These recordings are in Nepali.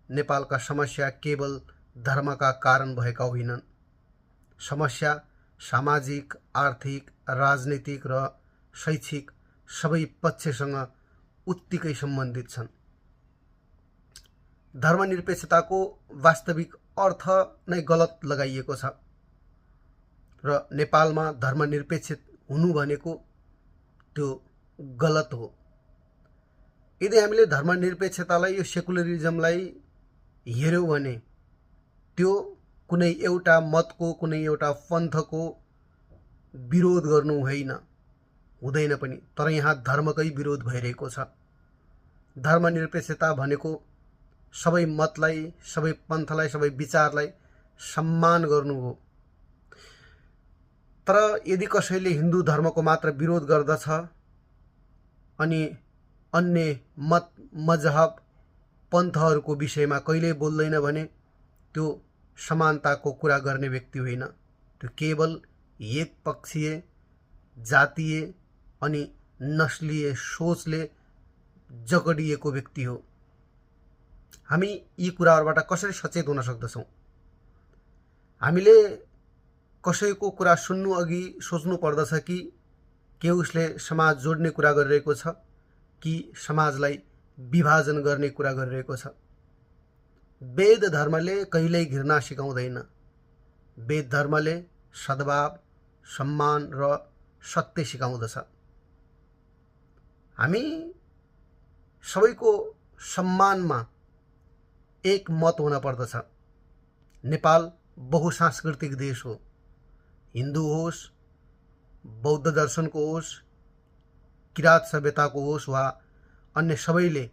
नेपालका समस्या केवल धर्मका कारण भएका होइनन्। समस्या सामाजिक, आर्थिक, राजनीतिक र शैक्षिक सबै पक्षसँग उत्तिकै सम्बन्धित छन्। धर्मनिरपेक्षताको वास्तविक अर्थ नै गलत लगाइएको छ र नेपालमा धर्मनिरपेक्ष हुनु भनेको त्यो गलत हो। यदि हामीले धर्मनिरपेक्षतालाई, यो सेकुलरिजमलाई हेर्यौँ भने त्यो कुनै एउटा मतको, कुनै एउटा पन्थको विरोध गर्नु होइन, हुँदैन पनि। तर यहाँ धर्मकै विरोध भइरहेको छ। धर्मनिरपेक्षता भनेको सबै मतलाई, सबै पन्थलाई, सबै विचारलाई सम्मान गर्नु हो। तर यदि कसैले हिन्दू धर्मको मात्र विरोध गर्दछ अनि अन्य मत, मजहब, पन्थहरूको विषयमा कहिल्यै बोल्दैन भने त्यो समानताको कुरा गर्ने व्यक्ति होइन। त्यो केवल एकपक्षीय, जातीय अनि नस्लीय सोचले जगडिएको व्यक्ति हो। हामी यी कुराहरूबाट कसरी सचेत हुन सक्दछौँ? हामीले कसैको कुरा सुन्नु अघि सोच्नु पर्दछ कि के उसले समाज जोड्ने कुरा गरिरहेको छ कि समाजलाई विभाजन गर्ने कुरा गरिरहेको छ। वेद धर्मले कहिल्यै घृणा सिकाउँदैन। वेद धर्मले सद्भाव, सम्मान र सत्य सिकाउँदछ। हामी सबैको सम्मानमा एक मत हुन पर्दछ। नेपाल बहुसांस्कृतिक देश हो। हिन्दू होस्, बौद्ध दर्शनको होस्, किराँत सभ्यताको होस् वा अन्य सबैले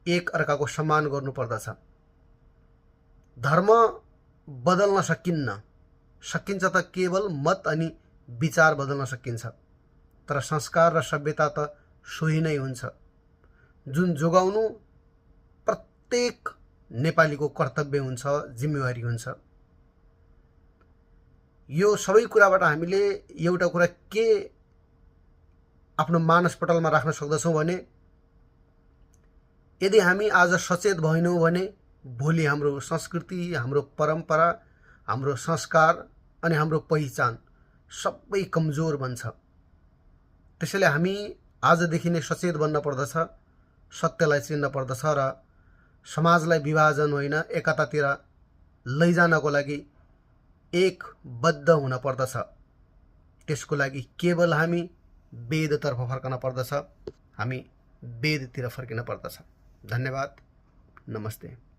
एक अर्काको सम्मान गर्नुपर्दछ। धर्म बदल्न सकिन्छ त केवल मत अनि विचार बदल्न सकिन्छ। तर संस्कार र सभ्यता त सोही नै हुन्छ जुन जोगाउनु प्रत्येक नेपालीको कर्तव्य हुन्छ, जिम्मेवारी हुन्छ। यो सबै कुराबाट हामीले एउटा कुरा के आफ्नो मानसपटलमा राख्न सक्दछौँ भने यदि हामी आज सचेत भएनौँ भने भोलि हाम्रो संस्कृति, हाम्रो परम्परा, हाम्रो संस्कार अनि हाम्रो पहिचान सबै कमजोर बन्छ। त्यसैले हामी आजदेखि नै सचेत बन्न पर्दछ, सत्यलाई चिन्न पर्दछ र समाजलाई विभाजन होइन एकतातिर लैजानको लागि एकबद्ध हुन पर्दछ। त्यसको लागि केवल हामी वेदतर्फ फर्कन पर्दछ। हामी वेदतिर फर्किन पर्दछ। धन्यवाद। नमस्ते।